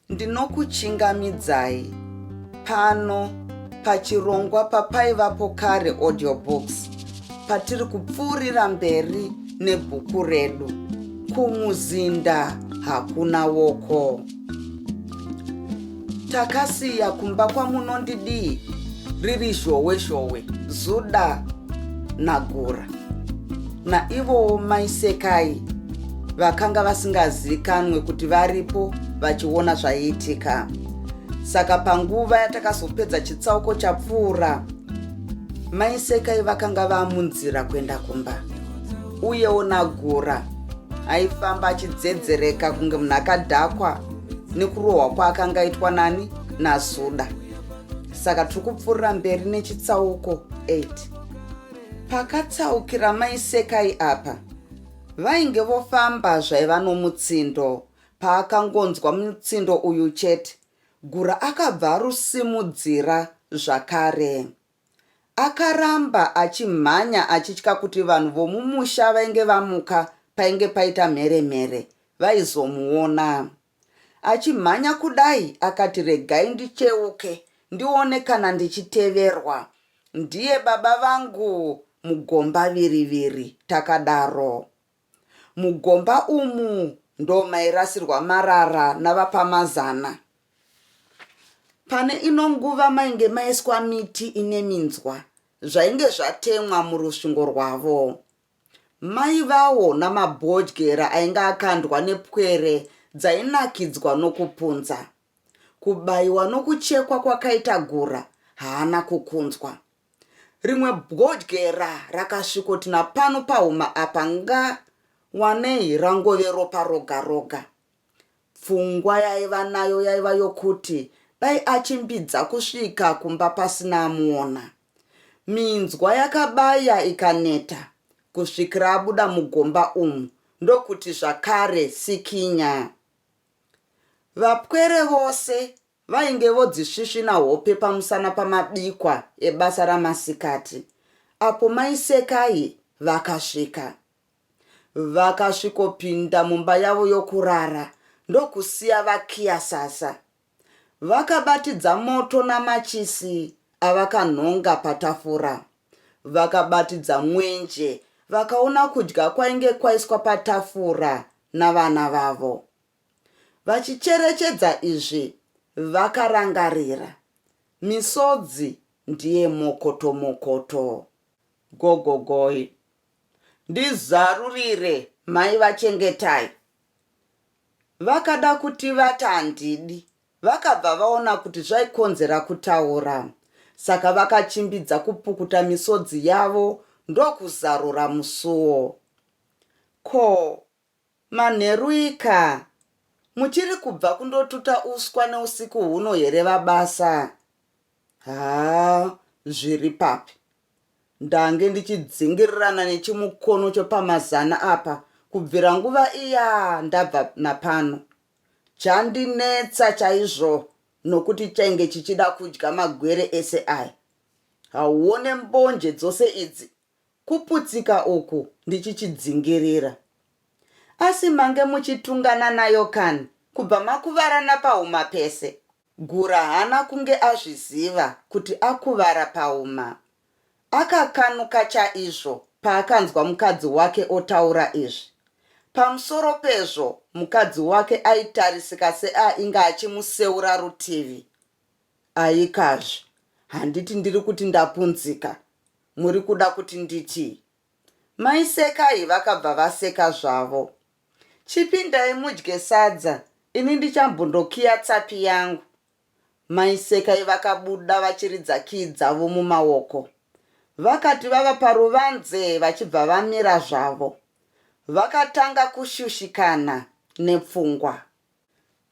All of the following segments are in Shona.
Ndinokuchingamidzai pano pachirongwa paPaivapo Kare Audiobooks patiri kupfuurira mberi nebhuku redu Kumuzinda Hakuna Woko. Takasiya kumba kwaMunondidii riri zhowe zhowe zuda nagura naivowo mai Sekai vakanga vasingazikanwe kuti varipo vachiona zvaiitika. Saka panguva yatakazopedza chitsauko chapfuura, mai Sekai vakanga vamunzira kuenda kumba uyewo nagura aifamba achidzedzereka kunge munhu akadhakwa nekurohwa kwaakanga aitwa nani nazuda. Saka tiri kupfuurira mberi nechitsauko 8. Pakatsaukira mai Sekai apa, vainge vofamba zvaiva nomutsindo. Paakangonzwa mutsindo uyu chete, Gura akabva arusimudzira zvakare. Akaramba achimhanya achitya kuti vanhu vomumusha vainge vamuka painge paita mheremhere vaizomuona. Achimhanya kudai akati regai ndicheuke ndione kana ndichiteverwa. Ndiye baba vangu mugomba viriviri takadaro. Mugomba umu ndomairasirwa marara navapamazana. Pane ino nguva mainge maiswa miti ine minzwa zvainge zvatemwa murusvingo rwavo. Maivawo namabhodyera ainge akandwa nepwere dzainakidzwa nokupunza. Kubaiwa nokuchekwa kwakaita gura haana kukunzwa. Rimwe bhodyera rakasvikoti napano pahuma apa nga wanei rangove ropa roga roga. Pfungwa yaiva nayo yaiva yokuti dai achimbidza kusvika kumba pasina amuona. Minzwa yakabaya ikaneta kusvikira abuda mugomba umu ndokuti zvakare sikinya. Vapwere vose vainge vodzisvisvina hope pamusana pamabikwa ebasa ramasikati apo mai Sekai vakasvika. Vakasvikopinda mumba yavo yokurara ndokusiya vakiya sasa. Vakabatidza moto namachisi avakanhonga patafura. Vakabatidza mwenje vakaona kudya kwainge kwaiswa patafura navana vavo. Vachicherechedza izvi vakarangarira. Misodzi ndiye mokoto mokoto. Gogogoi. Ndizarurire mai vaChengetai. Vakada kutivata handidi. Vakabva vaona kuti zvaikonzera kutaura. Saka vakachimbidza kupukuta misodzi yavo ndokuzarura musuo. Ko, manheruika? Muchiri kubva kundotuta uswa neusiku huno here vaBasa? Haa, zviri papi? Ndange ndichidzingirirana nechimukono chepamazana apa kubvira nguva iya ndabva napano. Chandinetsa chaizvo nokuti chainge chichida kudya magwere ese aya. Hauone mbonje dzose idzi kuputsika uku ndichichidzingirira. Asi mange muchitungana nayo kani kubva makuvarana pahuma pese? Gura haana kunge azviziva kuti akuvara pahuma. Akakanuka chaizvo paakanzwa mukadzi wake otaura izvi. Pamusoro pezvo, mukadzi wake aitarisika seainge achimuseura rutivi. Aikazve, handiti ndiri kuti ndapunzika? Muri kuda kuti nditii? Mai Sekai vakabva vaseka zvavo. Chipindai mudye sadza ini ndichambondokiya tsapi yangu. Mai Sekai vakabuda vachiridza kiyi dzavo mumaoko. Vakati vava paruvanze vachibva vamira zvavo. Vakatanga kushushikana nepfungwa.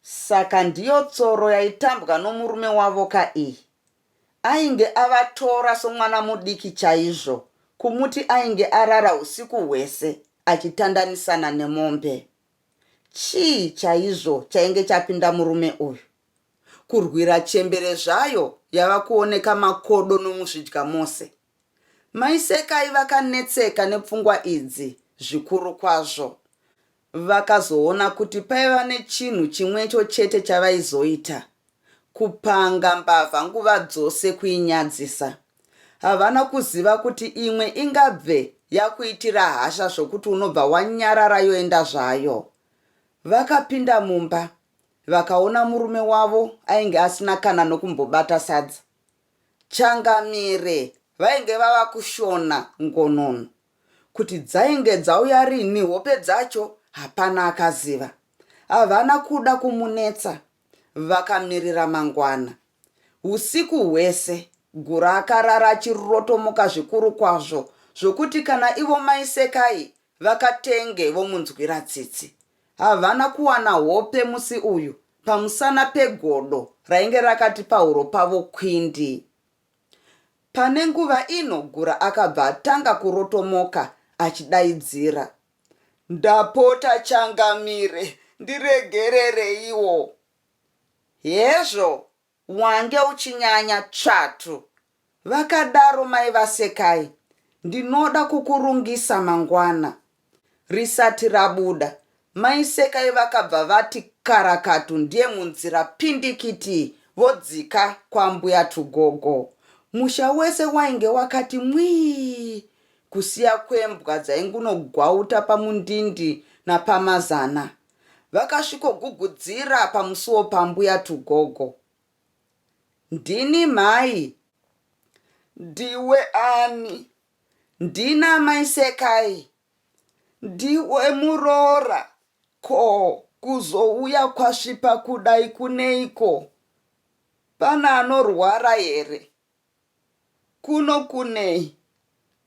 Saka ndiyo tsoro yaitambwa nomurume wavo ka iyi? Ainge avatora somwana mudiki chaizvo kumuti ainge arara usiku hwese achitandanisana nemombe. Chii chaizvo chainge chapinda murume uyu? Kurwira chembere zvayo yava kuoneka makodo nomuzvidya mose. Mai Sekai vakanetseka nepfungwa idzi zvikuru kwazvo. Vakazoona kuti paiva nechinhu chimwecho chete chavaizoita, kupanga mbavha nguva dzose kuinyadzisa. Havana kuziva kuti imwe ingabve yakuitira hasha zvokuti unobva wanyarara yoenda zvayo. Vakapinda mumba vakaona murume wavo ainge asina kana nokumbobata sadza. Changamire vainge vava kushona ngonono. Kuti dzainge dzauya rinhi hope dzacho hapana akaziva. Havana kuda kumunetsa vakamirira mangwana. Husiku hwese Gura akarara achirotomoka zvikuru kwazvo zvokuti kana ivo mai Sekai vakatenge vomunzwira tsitsi. Havana kuwana hope musi uyu pamusana pegodo rainge rakati pahuro pavo kwindi. Pane nguva ino Gura akabva atanga kurotomoka achidaidzira. Ndapota changamire, ndiregerereiwo. Hezvo, wange uchinyanya tsvatu, vakadaro mai vaSekai. Ndinoda kukurungisa mangwana. Risati rabuda, mai Sekai vakabva vati karakatu ndiye munzira pindikiti vodzika kwambuya Tugogo. Musha wese wainge wakati mwii kusiya kwembwa dzaingunogwauta pamundindi napamazana. Vakasvikogugudzira pamusuwo pambuya Tugogo. Ndini mhai. Ndiwe ani? Ndina mai Sekai. Ndiwe muroora? Ko kuzouya kwasvipa kudai kuneiko? Pane anorwara here? Kuno kunei?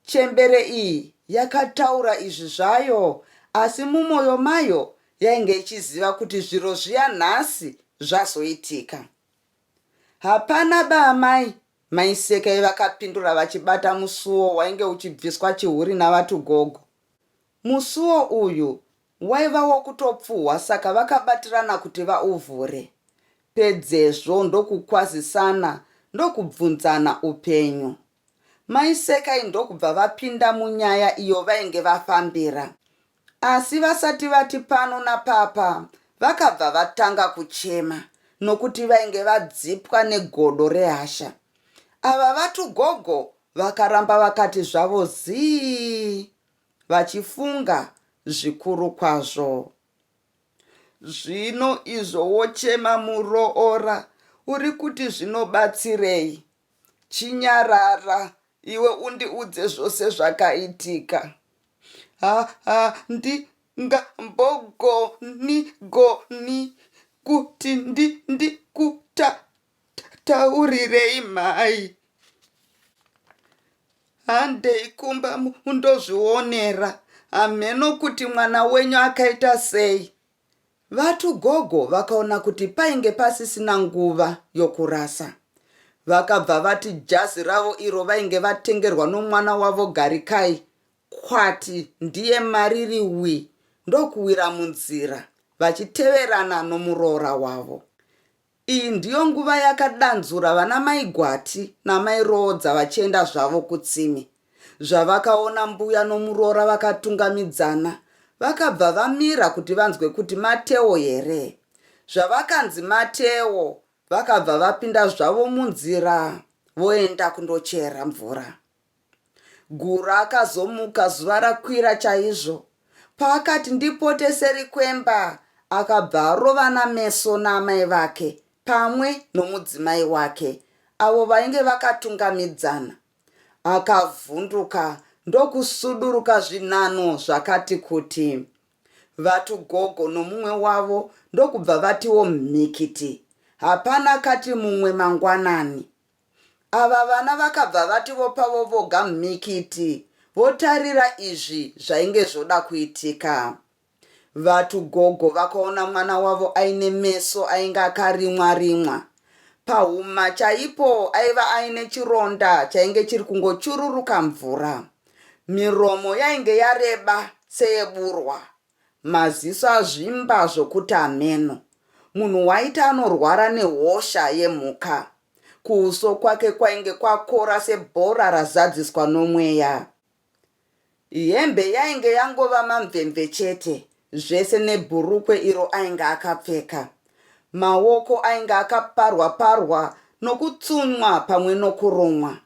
Chembere iyi yakataura izvi zvayo asi mumoyo mayo yainge ichiziva kuti zviro zviya nhasi zvazoitika. Hapana ba amai, mai Sekai vakapindura vachibata musuwo wainge uchibviswa chihuri naVaTugogo. Musuwo uyu waiva wokutopfuhwa saka vakabatirana kuti vauvhure. Pedzezvo ndokukwazisana ndokubvunzana upenyu. Mai Sekai ndokubva vapinda munyaya iyo vainge vafambira. Asi vasati vati pano napapa vakabva vatanga kuchema nokuti vainge vadzipwa negodo rehasha. Ava vaTugogo vakaramba vakati zvavo zii vachifunga zvikuru kwazvo. Zvino izvo wochema muroora uri kuti zvinobatsirei? Chinyarara iwe undiudze zvose zvakaitika. Ha ha ndingambogoni goni kuti ndi ndikuta taurirei mhai. Handei kumba mundozvionera hameno kuti mwana wenyu akaita sei. VaTugogo vakaona kuti painge pasisina nguva yokurasa. Vakabva vati jazi ravo iro vainge vatengerwa nomwana wavo Garikai kwati ndiye mariri wi ndokuwira munzira vachiteverana nomuroora wavo. Iyi ndiyo nguva yakadanzura vana mai Gwati namai Roodza vachienda zvavo kutsime. Zvavakaona mbuya nomuroora vakatungamidzana, vakabva vamira kuti vanzwe kuti Mateo here. Zvavakanzi Mateo, vakabva vapinda zvavo munzira voenda kundochera mvura. Gura akazomuka zuva rakwira chaizvo. Paakati ndipote seri kwemba akabva arovana meso naamai vake pamwe nomudzimai wake avo vainge vakatungamidzana. Akavhunduka ndokusuduruka zvinhanho zvakati kuti. Vatugogo nomumwe wavo ndokubva vatiwo mhikiti. Hapana kati mumwe mangwanani. Ava vana vakabva vativo pavo voga mhikiti votarira izvi zvainge zvoda kuitika. Vatu gogo vakaona mwana wavo aine meso ainge akarimwa rimwa. Pahuma chaipo aiva aine chironda chainge chiri kungochururuka mvura. Miromo yainge yareba seyeburwa. Maziso azvimba zvokuti hameno. Munhu waita anorwara nehosha yemhuka. Kuuso kwake kwainge kwakora sebhora razadziswa nomweya. Hembe yainge yangova mamvemve chete. zvese nebhurukwe iro ainge akapfeka. Maoko ainge akaparwa parwa nokutsunywa pamwe nokurumwa.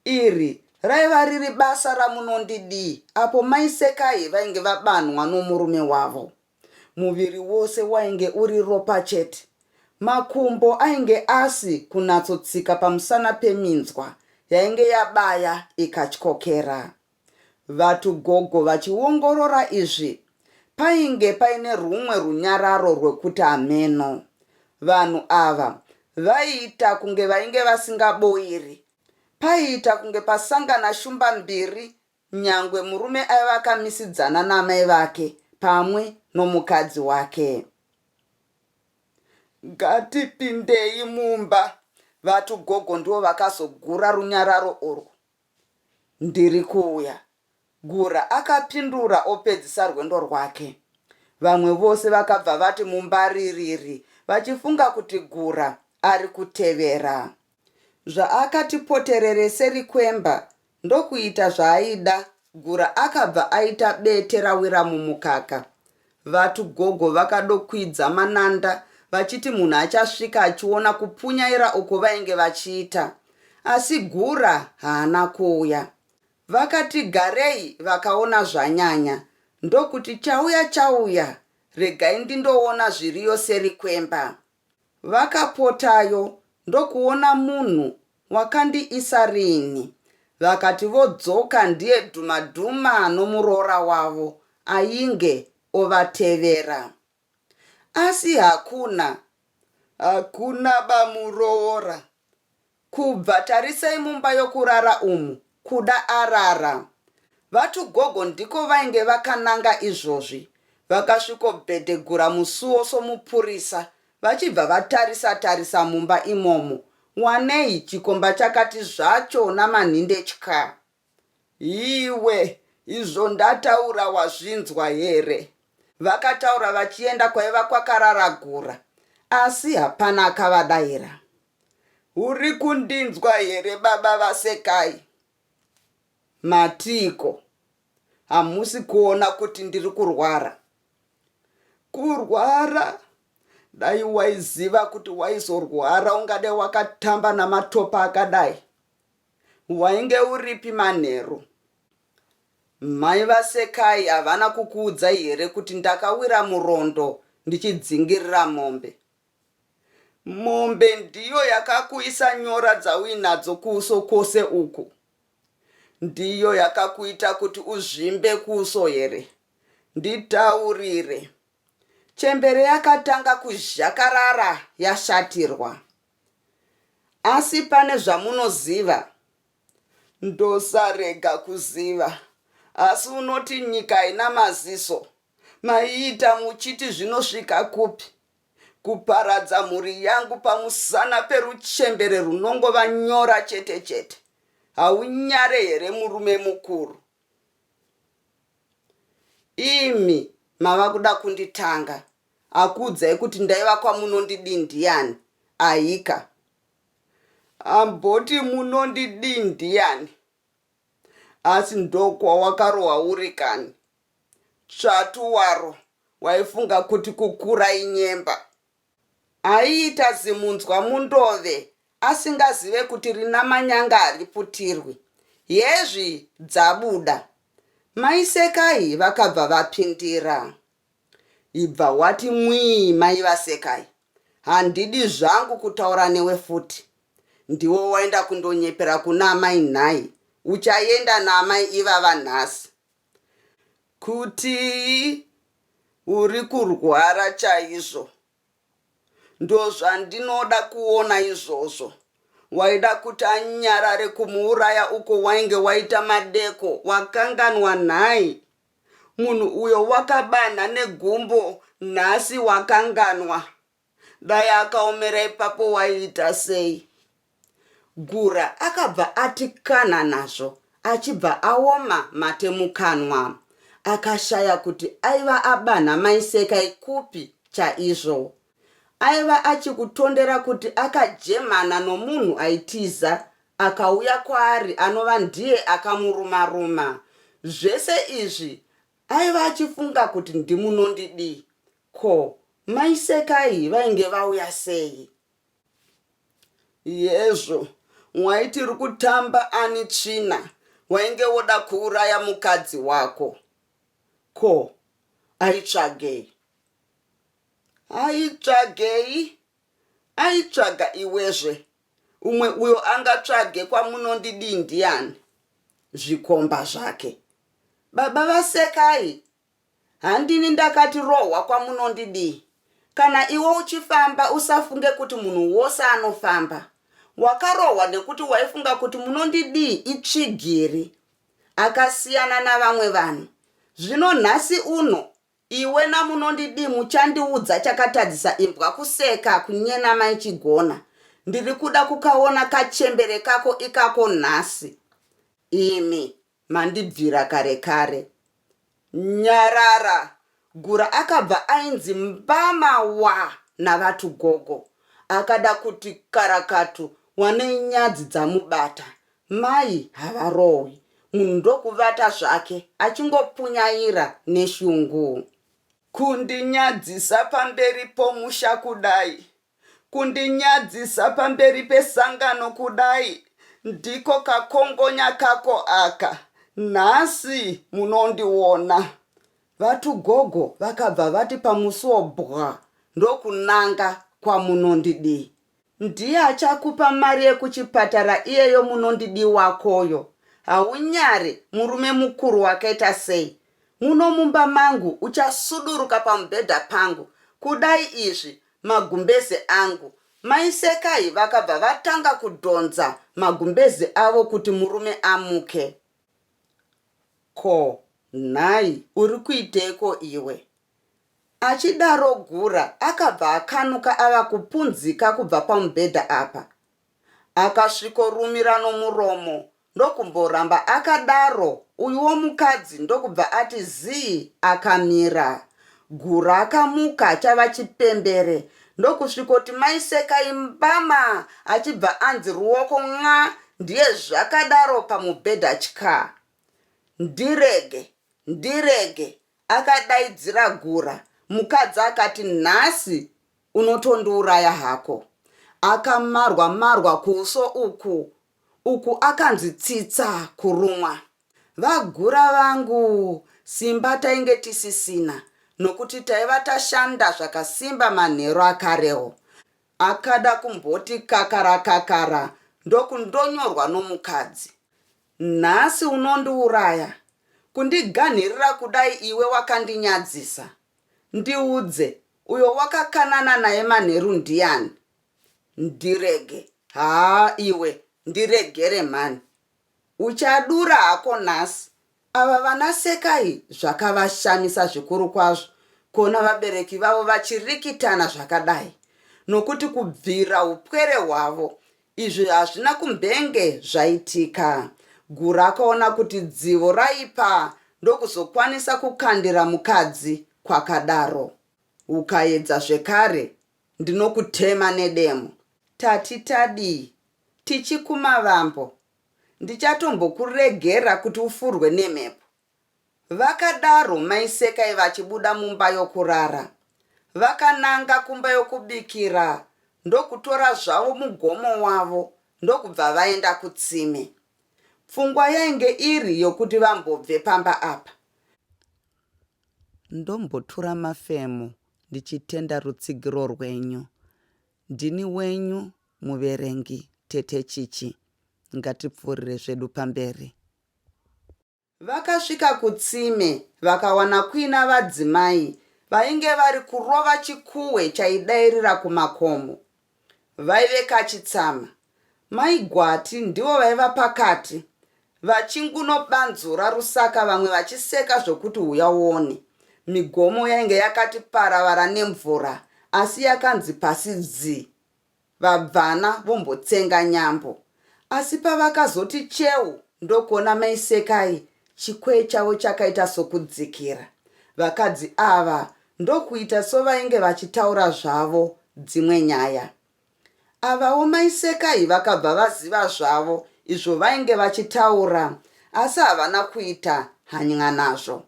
Iri raiva riri basa raMunondidii apo mai Sekai vainge vabanhwa nomurume wavo. Muviri wose wainge uri ropa chete. Makumbo ainge asi kunatsotsika pamusana peminzwa yainge yabaya ikatyokera. Vatugogo vachiongorora izvi, painge paine rwumwe runyararo rwekuti hameno. Vanhu ava vaiita kunge vainge vasingaboiri. Paiita kunge pasangana shumba mbiri nyangwe murume aiva akamisidzana naamai vake pamwe nomukadzi wake. Ngatipindei mumba, vatugogo ndivo vakazogura runyararo urwu. Ndiri kuuya, Gura akapindura opedzisa rwendo rwake. Vamwe vose vakabva vati mumba ririri vachifunga kuti Gura ari kutevera. Zvaakati poterere seri kwemba ndokuita zvaaida, Gura akabva aita bete rawira mumukaka. Vatugogo vakadokwidza mananda vachiti munhu achasvika achiona kupunyaira uko vainge vachiita. Asi Gura haana kuuya. Vakati garei vakaona zvanyanya ndokuti chauya chauya regai ndindoona zviriyo seri kwemba. Vakapotayo ndokuona munhu wakandiisa rin'i. Vakati vodzoka ndiye dhuma dhuma nomuroora wavo ainge ovatevera. Asi hakuna. Hakuna bamuroora. Kubva tarisai mumba yokurara umu kuda arara. Vatugogo ndiko vainge vakananga izvozvi. Vakasvikobhedhegura musuwo somupurisa vachibva vatarisa tarisa mumba imomo wanei chikomba chakati zvacho namanhinde tya. Iwe, izvo ndataura wazvinzwa here? Vakataura vachienda kwaiva kwakarara Gura asi hapana akavadaira. Uri kundinzwa here baba vaSekai? Matiiko? Hamusi kuona kuti ndiri kurwara? Kurwara? Dai waiziva kuti waizorwara ungadai wakatamba namatopa akadai. Wainge uripi manheru? Mai vaSekai havana kukuudzai here kuti ndakawira murondo ndichidzingirira mombe? Mombe ndiyo yakakuisa nyora dzauinadzo kuuso kwose uku? Ndiyo yakakuita kuti uzvimbe kuuso here? Nditaurire. Chembere yakatanga kuzhakarara yashatirwa. Asi pane zvamunoziva? Ndosarega kuziva. Asi unoti nyika haina maziso? Maiita muchiti zvinosvika kupi? Kuparadza mhuri yangu pamusana peruchembere runongova nyora chete chete. Haunyare here murume mukuru? Imi mava kuda kunditanga. Akuudzai kuti ndaiva kwamunondidii ndiyani? Ahika. Amboti munondidii ndiyani? Asi ndokwawakarohwa uri kani? Tsvatu waro waifunga kuti kukura inyemba. Aiita zimunzwa mundove asingazive kuti rina manyanga hariputirwi. Hezvi dzabuda. Mai Sekai vakabva vapindira. Ibva wati mwii mai vaSekai. Handidi zvangu kutaura newe futi. Ndiwe waenda kundonyepera kuna amai nhai? Uchaenda naamai ivava nhasi. Kutii? Uri kurwara chaizvo. Ndozvandinoda kuona izvozvo. Waida kuti anyarare kumuuraya uko wainge waita madeko wakanganwa nhai? Munhu uyo wakabanha negumbo nhasi wakanganwa. Dai akaomera ipapo waiita sei? Gura akabva ati kanha nazvo achibva aoma mate mukanwa. Akashaya kuti aiva abanha mai Sekai kupi chaizvo. Aiva achikutondera kuti akajemana nomunhu aitiza akauya kwaari anova ndiye akamuruma ruma. Zvese izvi. Aiva achifunga kuti ndiMunondidii. Ko, mai Sekai vainge vauya sei? Yezvo, waiti uri kutamba ani tsvina, wainge woda kuuraya mukadzi wako. Ko, aitsvagei? Aitsvagei? Aitsvaga iwezve. Umwe uyo angatsvage kwaMunondidii ndiani? Zvikomba zvake. Baba vaSekai Handini ndakati rohwa kwaMunondidii. Kana iwe uchifamba usafunge kuti munhu wose anofamba. Wakarohwa nekuti waifunga kuti Munondidii itsvigiri. Akasiyana navamwe vanhu. Zvino nhasi uno iwe naMunondidii muchandiudza chakatadzisa imbwa kuseka kunyenama ichigona. Ndiri kuda kukaona kachembere kako ikako nhasi. Imi Mandibvira kare kare. Nyarara! Gura akabva ainzi mbama wa naVaTugogo. Akada kuti karakatu wanei nyadzi dzamubata. Mai havarohwi. Munhu ndokuvata zvake achingopunyaira neshungu. Kundinyadzisa pamberi pomusha kudai? Kundinyadzisa pamberi pesangano kudai ndiko kakongonya kako aka. Nhasi munondiona. VaTugogo vakabva vati pamusuo bwa ndokunanga kwaMunondidii. Ndiye achakupa mari yekuchipatara iyeyo Munondidii wakoyo. Haunyare murume mukuru wakaita sei? Muno mumba mangu uchasuduruka pamubhedha pangu kudai izvi magumbeze angu. Mai Sekai vakabva vatanga kudhonza magumbeze avo kuti murume amuke. Ko nhai uri kuiteiko iwe? Achidaro Gura akabva akanuka ava kupunzika kubva pamubhedha apa. Akasvikorumira nomuromo ndokumboramba akadaro uyuwo mukadzi ndokubva ati zii akamira. Gura akamuka chava chipembere ndokusvikoti mai Sekai mbama achibva anzi ruoko n'aa ndiye zvakadaro pamubhedha tyaa. Ndirege! Ndirege! Akadaidzira Gura mukadzi akati nhasi Unotondiuraya hako. Akamarwa marwa kuuso uku uku akanzi tsitsa kurumwa. Vagura vangu simba tainge tisisina nokuti taiva tashanda zvakasimba manheru akarewo. Akada kumboti kakara kakara ndokundonyorwa nomukadzi. Nhasi unondiuraya? Kundiganhirira kudai iwe wakandinyadzisa? Ndiudze, uyo wakakanana naye manheru ndiani? Ndirege. Haa iwe, ndiregere mhani. Uchadura hako nhasi. Ava vana Sekai zvakavashamisa zvikuru kwazvo kuona vabereki vavo vachirikitana zvakadai, nokuti kubvira upwere hwavo Izvi hazvina kumbenge zvaitika. Gura akaona kuti dzivo raipa ndokuzokwanisa kukandira mukadzi kwakadaro. Ukaedza zvekare ndinokutema nedemo. Tati tadii? Tichi kumavambo. Ndichatombokuregera kuti ufurwe nemhepo. Vakadaro mai Sekai vachibuda mumba yokurara. Vakananga kumba yokubikira ndokutora zvavo mugomo wavo ndokubva vaenda kutsime. Pfungwa yainge iri yokuti vambobve pamba apa. Ndombotura mafemo ndichitenda rutsigiro rwenyu. Ndini wenyu muverengi Tete Chichi. Ngatipfuurire zvedu pamberi. Vakasvika kutsime vakawana kuina vadzimai vainge vari kurova chikuhwe chaidairira kumakomo. Vaive kachitsama. Mai Gwati ndivo vaiva pakati vachingunobanzura rusaka vamwe vachiseka zvokuti huya uone. Migomo yainge yakati paravara nemvura asi yakanzi pasi dzii. Vabvana vombotsenga nyambo. Asi pavakazoti cheu ndokuona mai Sekai chikwee chavo chakaita sokudzikira. Vakadzi ava ndokuita sovainge vachitaura zvavo dzimwe nyaya. Avawo mai Sekai vakabva vaziva zvavo izvo vainge vachitaura asi havana kuita hany'a nazvo.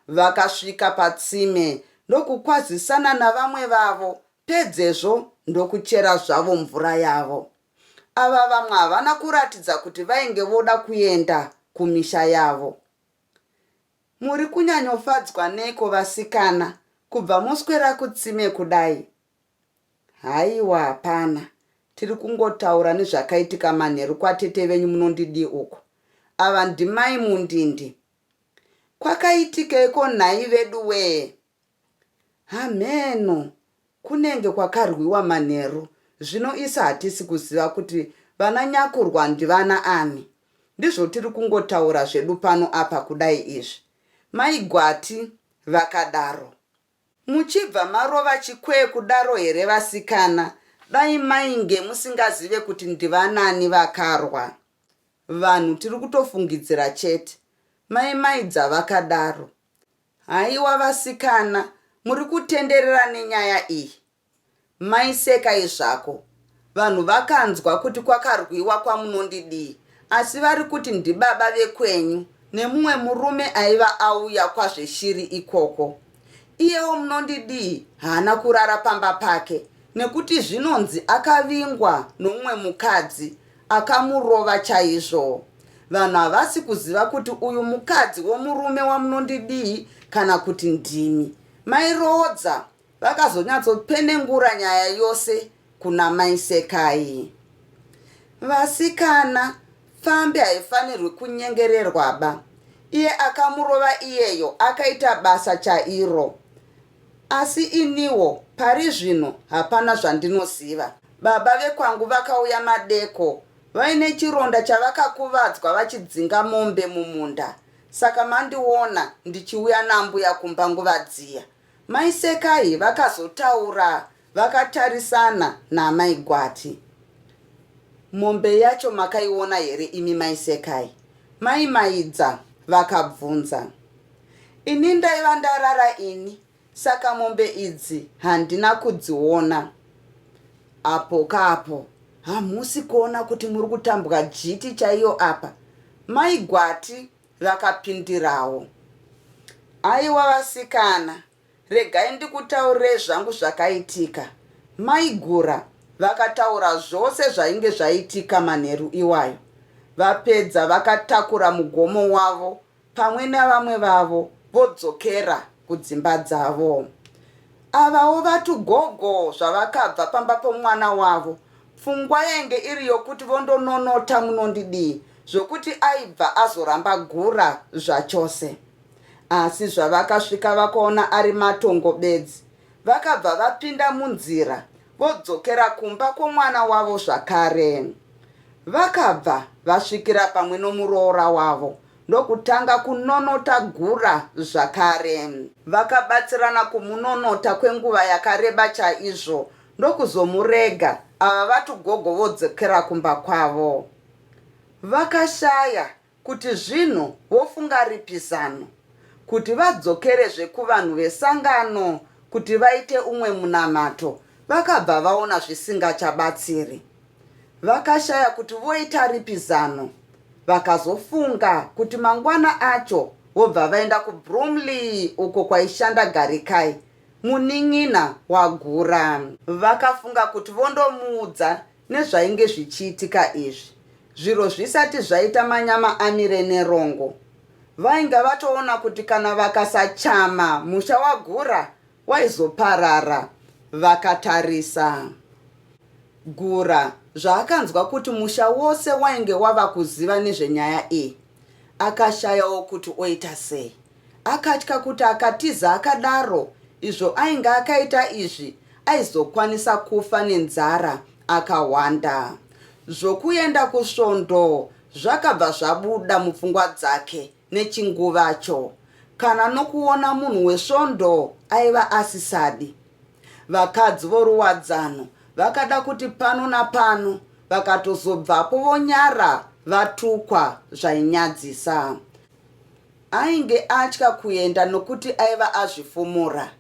Vakasvika patsime ndokukwazisana navamwe vavo pedzezvo ndokuchera zvavo mvura yavo. Ava vamwe havana kuratidza kuti vainge voda kuenda kumisha yavo. Muri kunyanyofadzwa neiko vasikana kubva moswera kutsime kudai? Haiwa hapana, tiri kungotaura nezvakaitika manheru kwatete venyu Munondidii uko. Ava ndimai Mundindi. Kwakaitikeiko nhai veduwee? Hamheno, kunenge kwakarwiwa manheru zvino isu hatisi kuziva kuti vana nyakurwa ndivana ani. Ndizvo tiri kungotaura zvedu pano apa kudai izvi. Mai Gwati vakadaro. Muchibva marova chikwee kudaro here vasikana, dai mainge musingazive kuti ndivanani vakarwa. Vanhu tiri kutofungidzira chete. Mai Maidza vakadaro. Haiwa vasikana muri kutenderera nenyaya iyi. Mai Sekai zvako. Vanhu vakanzwa kuti kwakarwiwa kwaMunondidii asi vari kuti ndibaba vekwenyu nemumwe murume aiva auya kwaZveshiri ikoko. Iyewo Munondidii haana kurara pamba pake nekuti zvinonzi akavingwa nomumwe mukadzi akamurova chaizvo. Vanhu havasi kuziva kuti uyu mukadzi womurume waMunondidii kana kuti ndimi. Mai Roodza vakazonyatsopenengura nyaya yose kuna mai Sekai. Vasikana, pfambi haifanirwi kunyengererwaba. Iye akamurova iyeyo akaita basa chairo. Asi iniwo pari zvino hapana zvandinoziva. Baba vekwangu vakauya madeko vaine chironda chavakakuvadzwa vachidzinga mombe mumunda saka mandiona ndichiuya naambuya kumba nguva dziya. Mai Sekai vakazotaura vakatarisana naamai Gwati. Mombe yacho makaiona here imi mai Sekai? Mai Maidza vakabvunza. Ini ndaiva ndarara ini saka mombe idzi handina kudziona. Apo ka apo hamusi kuona kuti muri kutambwa jiti chaiyo apa? Mai Gwati vakapindirawo. Aiwa vasikana, regai ndikutaurirei zvangu zvakaitika. Mai Gura vakataura zvose zvainge zvaitika manheru iwayo. Vapedza vakatakura mugomo wavo pamwe navamwe vavo vodzokera kudzimba dzavo. Avawo vatu gogo zvavakabva pamba pomwana wavo, pfungwa yainge iri yokuti vondononota Munondidii zvokuti aibva azoramba gura zvachose. Asi zvavakasvika vakaona ari matongo bedzi, vakabva vapinda munzira vodzokera kumba kwomwana wavo zvakare. Vakabva vasvikira pamwe nomuroora wavo ndokutanga kunonota gura zvakare. Vakabatsirana kumunonota kwenguva yakareba chaizvo ndokuzomurega ava vatu gogo vodzokera kumba kwavo. Vakashaya kuti zvino vofunga ripi zano kuti vadzokerezve kuvanhu vesangano kuti vaite umwe munamato vakabva vaona zvisingachabatsiri. Vakashaya kuti voita ripi zano vakazofunga kuti mangwana acho vobva vaenda kuBromley uko kwaishanda Garikai munin'ina waGura. Vakafunga kuti vondomuudza nezvainge zvichiitika izvi zviro zvisati zvaita manyama amire nerongo. Vainga vatoona kuti kana vakasachama musha waGura waizoparara vakatarisa. Gura zvaakanzwa kuti musha wose wainge wava kuziva nezvenyaya iyi akashayawo kuti oita sei. Akatya kuti akatiza akadaro izvo ainge akaita izvi aizokwanisa kufa nenzara akahwanda. Zvokuenda kusvondo zvakabva zvabuda mupfungwa dzake nechinguvacho. Kana nokuona munhu wesvondo aiva asisadi. Vakadzi voruwadzano vakada kuti pano napano vakatozobvapo vonyara vatukwa zvainyadzisa. Ainge atya kuenda nokuti aiva azvifumura.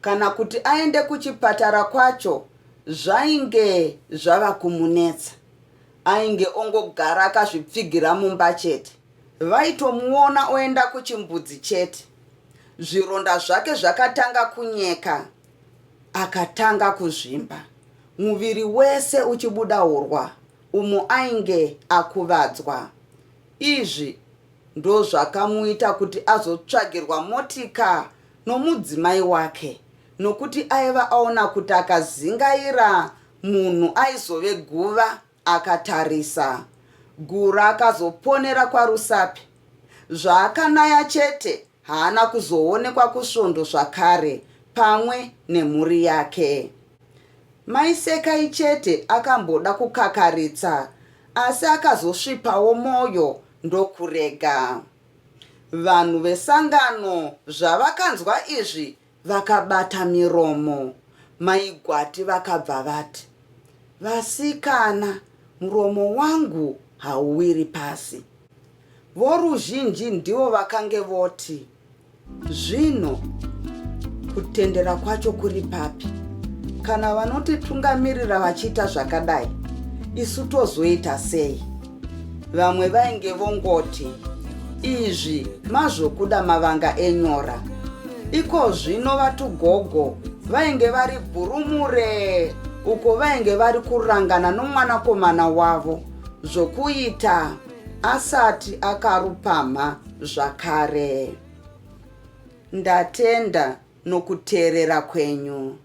Kana kuti aende kuchipatara kwacho zvainge zvava kumunetsa. Ainge ongogara akazvipfigira mumba chete. Vaitomuona oenda kuchimbudzi chete. Zvironda zvake zvakatanga kunyeka, akatanga kuzvimba, muviri wese uchibuda hurwa umo ainge akuvadzwa. Izvi ndozvakamuita kuti azotsvagirwa motika nomudzimai wake nokuti aiva aona kuti akazingaira munhu aizove guva akatarisa. Gura akazoponera kwaRusape. Zvaakanaya chete haana kuzoonekwa kusvondo zvakare pamwe nemhuri yake. Mai Sekai chete akamboda kukakaritsa asi akazosvipawo moyo ndokurega. Vanhu vesangano zvavakanzwa izvi vakabata miromo. Mai Gwati vakabva vati, Vasikana, muromo wangu hauwiri pasi. Voruzhinji ndivo vakange voti, Zvino kutendera kwacho kuri papi? Kana vanotitungamirira vachiita zvakadai, isu tozoita sei? Vamwe vainge vongoti, Izvi mazvokuda mavanga enyora. Iko zvino vatugogo vainge vari bhurumure uko vainge vari kurangana nomwanakomana wavo zvokuita asati akarupamha zvakare. Ndatenda nokuteerera kwenyu.